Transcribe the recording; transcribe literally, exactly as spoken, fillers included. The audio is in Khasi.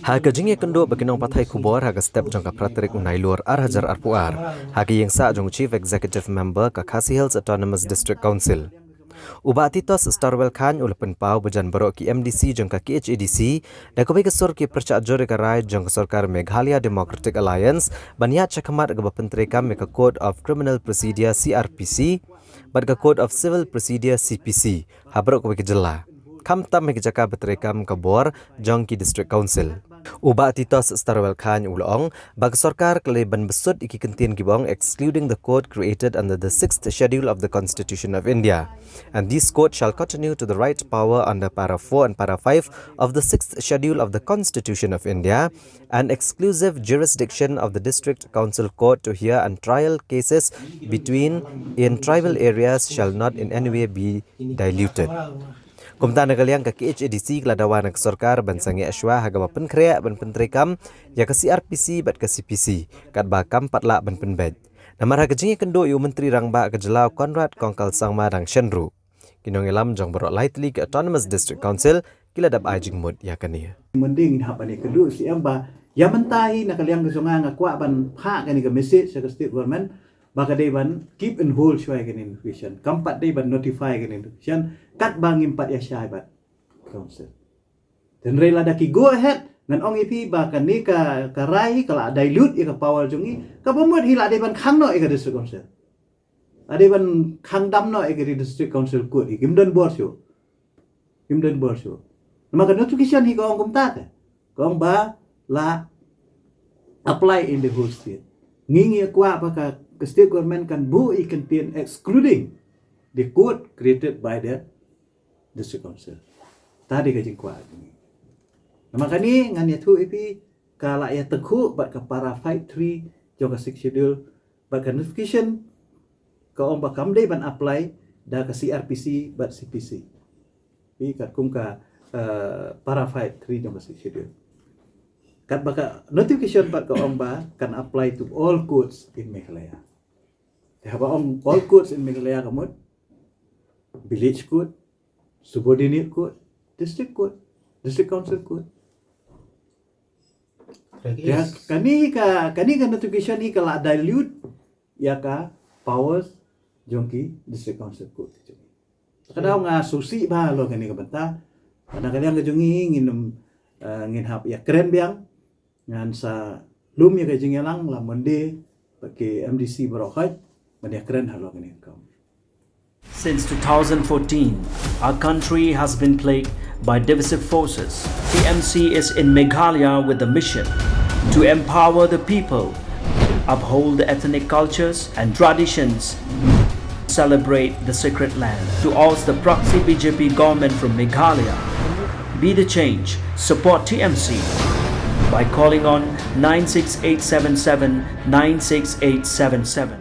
Ha ka jingïakynduh bad ki nongpathai khubor ha ka step jong ka phra tarik u Nailur ar hajar arphew ar, ha ka ïing sah jong u Chief Executive Member ka Khasi Hills Autonomous District Council, u Bah Titos Starwell Chyne u la pynpaw ba jan baroh ki M D C jong ka K H A D C da kawei ka sur ki pyrshah jur ïa ka rai jong ka sorkar Meghalaya Democratic Alliance ban ïaid shakhmat kaba pyntreikam ïa ka Code of Criminal Procedure, C R P C, bad ka Code of Civil Procedure, C P C, ha baroh kawei ka jylla, khamtam ha ki jaka ba treikam ka bor jong ki District Council. U Bah Titos Starwell Chyne u la ong ba ka sorkar ka la dei ban bsut ïa ki kyntien kiba ong excluding the code created under the sixth schedule of the Constitution of India. And this code shall continue to the right power under para four and para five of the sixth schedule of the Constitution of India, an exclusive jurisdiction of the District Council Court to hear and trial cases between in tribal areas shall not in any way be diluted. Kumta na ka liang ka K H A D C ka la dawa na ka sorkar ban sangeh shuwa ha kaba pynkhreh ban pyntreikam ïa ka C R P C bad ka C P C katba kam pat lah ban pynbeit. Namar ha ka jingïakynduh ïa u Myntri Rangbah ka jylla u Conrad Kongkal Sangma dang shen ruh, ki nongïalam jong baroh lai tylli ki Autonomous District Council ki la dep ai jingmut ïa kane. Mynta ngin hap ban ïakynduh sha C M ba ïa mynta hi na ka liang ka jong nga nga kwah ban phah kane ka message sha ka state government ba ka dei ban keep and hold shuwa ïa kane notification. Kam pat dei ban notify kane notification katba ngim pat ïashai bad council. Hynrei lada ki go ahead, ngan ong ïa phi ba kane ka, ka rai ka la dilute ïa ka power jong ngi, kaba mut hi la dei ban khang noh ïa ka District Council. La dei ban khang dam noh ïa ka District Council Court hi, kim don bor shuh. Kim don bor shuh. Namar ka notification hi ka ong kumta te. Ka ong ba la apply in the whole state. Ngi ngi kwah ba ka, ka state government kan buh ïa ki kyntien excluding the code created by the District Council. Ta dei ka jingkwah jong ngi. Namar kane ngan ïathuh ïa phi ka la ïatakhuh bad ka para five three jong ka Sixth Schedule bad ka notification ka ong ba kam dei ban apply da ka C R P C bad C P C. Phi katkum ka, eh, para five three jong ka Sixth Schedule. Katba ka notification pat ka ong ba kan apply to all courts in Meghalaya. Te haba ong all courts in Meghalaya ka mut Village Court, Subordinate Court, District Court, District Council Court. Correct. Ya, yes. Kane ka, kane ka notification hi ka la dilute ïa ka powers jong ki District Council Court. Ka daw nga sngewsih bha halor kane ka bynta. Haba ka liang ka jong ngi ngin, eh, ngin hap ïakren biang. Ngan sa lum ïa ka jingïalang la mynta bad ki M D C baroh khoit ban ïakren halor kane ka kam. Since two thousand fourteen, our country has been plagued by divisive forces. T M C is in Meghalaya with the mission to empower the people, uphold the ethnic cultures and traditions, celebrate the sacred land, to oust the proxy B J P government from Meghalaya. Be the change. Support T M C by calling on nine six eight seven seven nine six eight seven seven.